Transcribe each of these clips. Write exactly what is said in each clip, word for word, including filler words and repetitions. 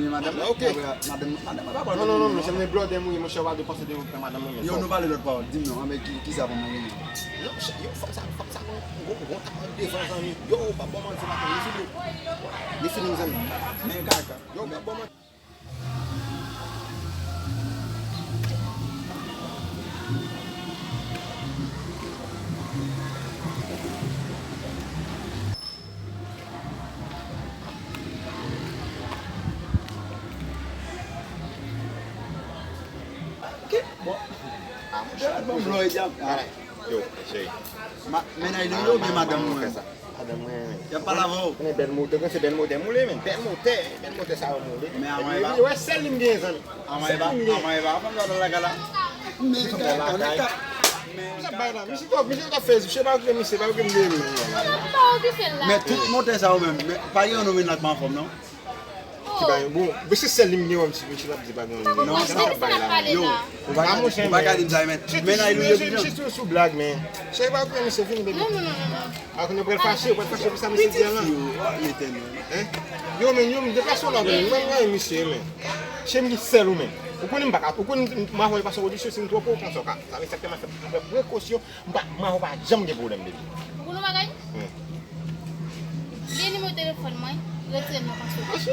renmen madanm mwen. Ok. Madanm, madanm mwen pa bon. Non, non, non, non, se mwen blòdè mwen ye, monchè, w pa dwe panse de madanm mwen. Yo, nou pale lòt pawòl. Di m non, anben ki, ki sa pou mwen renmen? Non, monchè, yo, fanm sa, fanm sa, gon, gon, gon talè devan, zanmi. Yo, pa bon manti, pa bon, li fini. Li fini, zanmi. Men kaka. Yo, pa bon manti. Ok, bon. Ah, monchè, bon, bon, yo, cheri. Ma, mennaj li yo oubyen madanm mwen? Madanm mwen, men. Y ap pale avè w. Men bèl motè, se bèl motè moule, men. Bèl motè, bèl motè sa yo moule. Men avan e pa. Wè sèl li m genyen, zanmi. Avan e pa, avan e pa, fanm sa w t al lakay la. Men kaka, men kaka. Misye t ap, misye t ap fè, misye pa okipe misye, pa okipe misye. Men tout motè sa yo menm, men pa gen youn nan yo k pa anfòm, non? Ki bagay? Bon, men se sèl li m gen, wè, m si, m si l ap di pa gen anyen. Non, sa w ap bay la. Yo, ou pa ka di, ou pa ka di m sa, men. Mennaj li yo, se sou, sou blag, men. Cheri, pa pran misye, fini, baby. Non, non, non, non, non. Akounye w pral fache, ou pral fache pou sa misye di a la. Hein? Yo, men, yo, m deplase w la, men. Mwen, mwen, misye, men. Cheri, m di sèl ou, men. Ou konnen m pa ka, ou konnen m, m avè w pase odisyon, si m twò pran w, sa w ka. Sa vle di sa k fè m ap fè, m pran prekosyon. M pa, m avè w pa janm gen pwoblèm, baby. Ou konn yon bagay? Hmm. Gen nimewo telefòn mwen, retire l nan paspò. Monchè,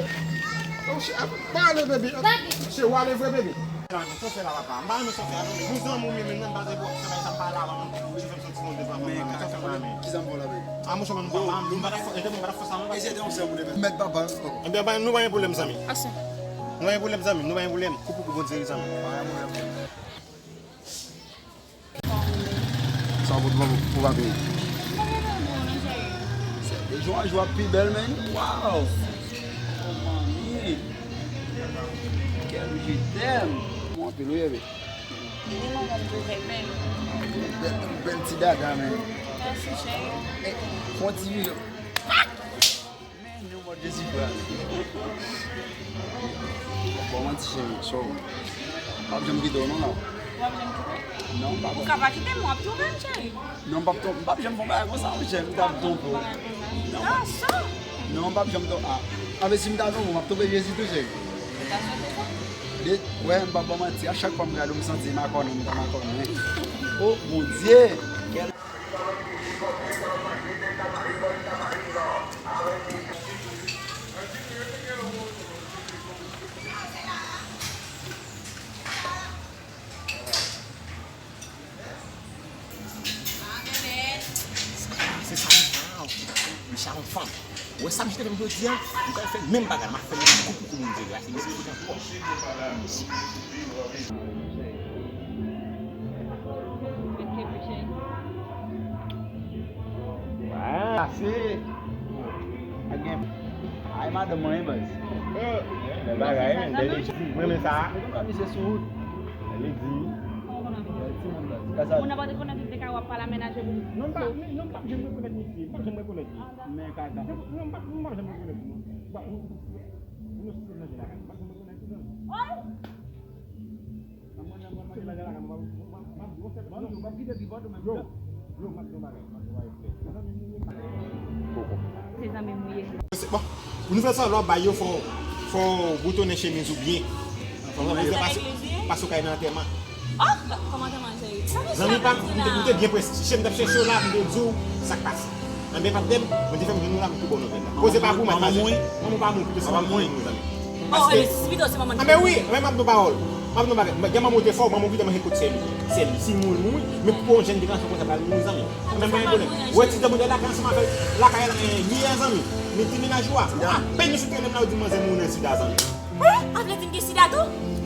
monchè, pale, baby. Gade. Se w ale vre, baby. Sa w fè la, papa. M pa renmen sa w fè la, non. Nou zanmi w, men, men, nan baz de bò, sa bay sa m pale avan, non. Ou fè m santi move devan mwen, men, sa w fè la, men. Kisa m fè w la, baby? Ah, monchè, man, nou pa, nou pa ta fò, e te nou pa ta fò sa, non. E se te yon sèl moun, baby. Mèt papa. Enben, nou pa gen pwoblèm, zanmi. Ase. Nou pa gen pwoblèm, zanmi. Nou pa gen pwoblèm. Kou pou kou, Bondye, zanmi. Pa gen pwoblèm. Sa w pot pou, pou papi? Se de jou an jou ap pi bèl, men. Waw! Oh, manmi! Kèl je t'aime! Mwen anpil, wi, bebe. Bèl, bèl ti dada, men. Mèsi, cheri. Eh, fon ti vire. Men nou mòd Jezi frè. Bon, manti, cheri, so, m p ap janm kite w non la. W ap janm kite? Non, m p ap. Ou ka pa kite m, w ap twonpe m, cheri. Non, m p ap twonpe, m p ap janm fè yon bagay konsa, monchè, m t ap twonpe w. Non, non, m p ap janm twonpe. Ah, anben, si m ta twonpe w, m ap twonpe Jezi tou, cheri. Ou ta swete sa? De, wè, m p ap ba w manti, a chak fwa m gade w, m santi makònen, m ta makònen. Oh, Bondye! Se sa, m pa, m sa yon fanm. Ou wè sa misye te fè m jodi a? M pral fè menm bagay la, m ap fè l kou pou kou moun jere a, se misye ki fè ankò. Ase. Ak gen. Ay, madanm mwen, baz. Bèl bagay, men, bèl legi. Mwen renmen sa. Mwen konn misye sou wout. Bèl legi. Bèl timoun, baz. Kasa. Moun nan pa te konnen tout dekay w ap pale a mennaj yo pou. Non, m pa, non, m p ap janm rekonèt misye. M p ap janm rekonèt li. Men kaka. Non, m p ap, m p ap janm rekonèt li, non. M p ap, nou, nou, nou, nou, nou, m p ap janm rekonèt li, non. Se zanmi m ou ye. Bon, pou nouvèl sa, lè w ap bay yo, fò, fò w boutonnen chemiz ou byen. Fò w boutonnen, pase, pase w ka nan antèman. Oh, kòman antèman? Zanmi pa m, m te koute byen prestije, m t ap chèche w la, m te di w sa k pase. Anben, patnè m, mwen te fè m jwenn ou la, m tou ba w nouvèl la. Koze pa pou matmazel. Manman mouri? Manman pa mouri, pito se manman mouri, zanmi. Paske, anben wi, men m ap di w pawòl. M ap di w bagay. Gen manman ou te fè w, manman ou kite manje kot sèl li. Sèl li. Si mouri, mouri. Men pou yon jèn gason konsa pral mouri, zanmi. Anben, pa gen pwoblèm. Ou wè ti zanmi la, ansanm avè lakay la, eh, yè, zanmi. Men ti mennaj ou a. Apèn yo sou tèlè m la, yo di manzè mouri nan sida, zanmi. Hein? Avle di m gen sida tou?